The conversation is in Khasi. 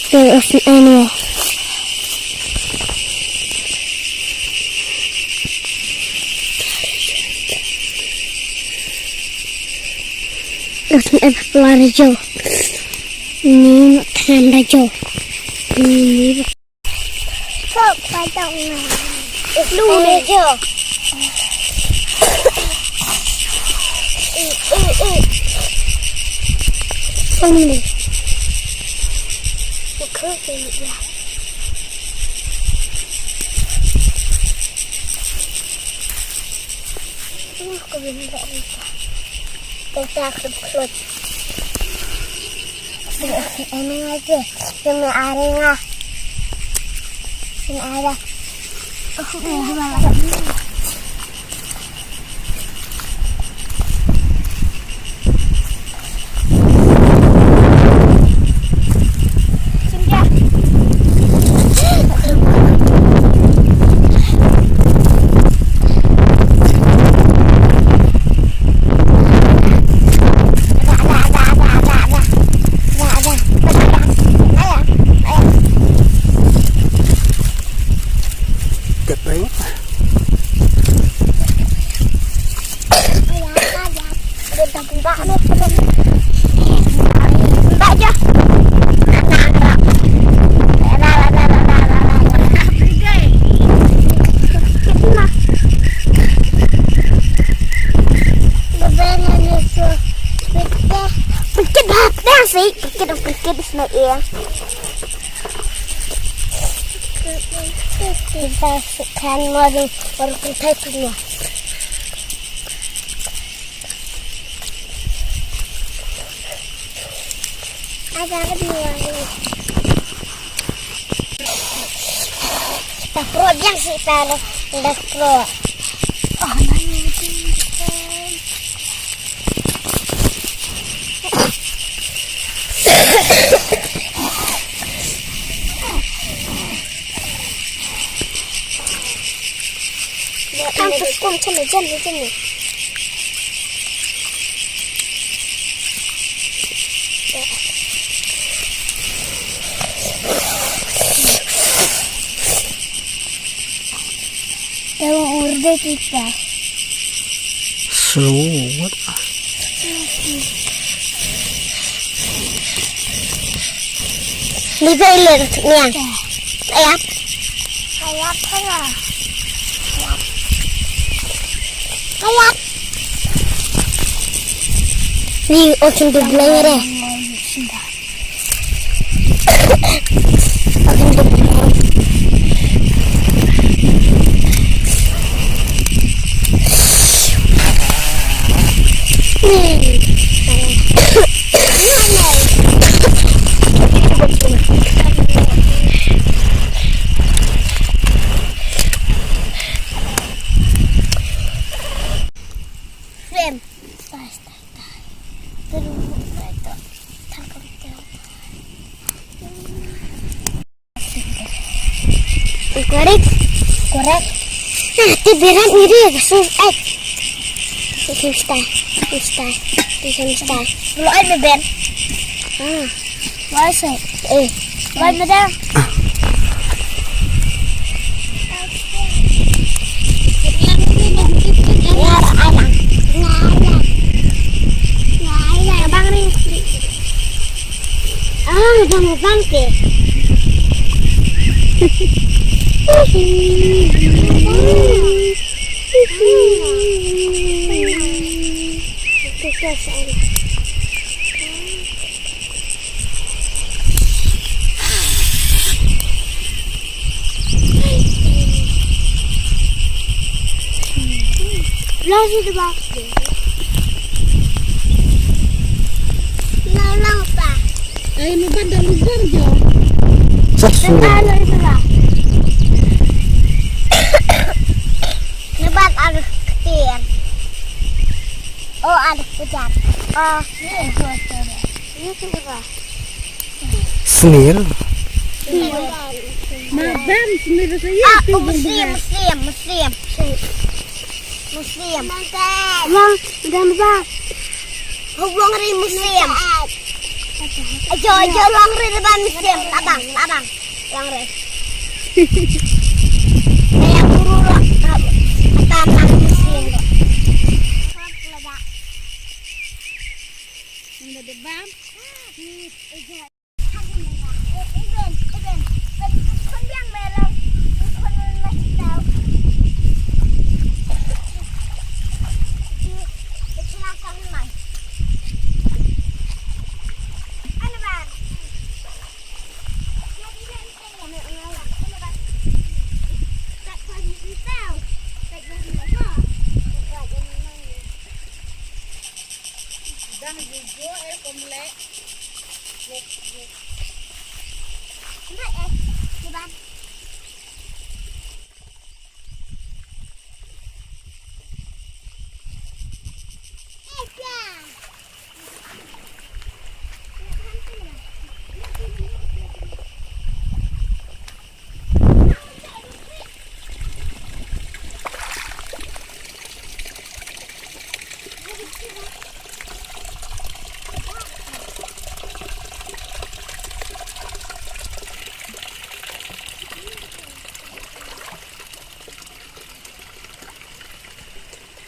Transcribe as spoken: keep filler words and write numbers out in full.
There is an animal. There's an animal. Ni nak tanda jo. Ni. Kok padang. Lu ni jo. Eh, eh, eh. Sini. Ikut sini ya. Uh, kau benda ni. Kau tak ikut. Ini aja. Ini ada. Ini ada. Oh, ini ada. Pykit bha, pykit sih, pykit, pykit is my ear. Kita sekarang mau, mau kita punya. Ada apa nih? Kita pro yang sih, kita pro. Oh, mana itu? Kan tu kum cem cem cem. Dawa urde kita. Slow, what? Ni ba ilir niang. Ayap. Ayap hanga. Ayap. Ni okin de blengre. Swim. Korek. Korek. Nah, ti berat ni dia, kasih. Eh. Ti stai. Ti stai. Ti stai. Lu ai beben. Ah. Why say? Eh. Why, madam? Ah, bang ke. Lang si tu ba. Lang lang pa. Ai, mo ban da lugar jo. Sa su. Ano ito ba? Ni ban ano ktir. Oh, ano pucat. Ah, ni ito ito. Ni ito ba? Snail. Madan snail sa iya. Ah, oh, Muslim, Muslim, Muslim. Muslim. Bang, dan bang. Hubung ri Muslim. Ayo, ayo, long re depan musim. Abang, abang. Long re. Saya guru lah. Apa nang musim? Ada debam. Dang jujur, eh, komlek. Yuk, yuk. Mbak, eh, coba.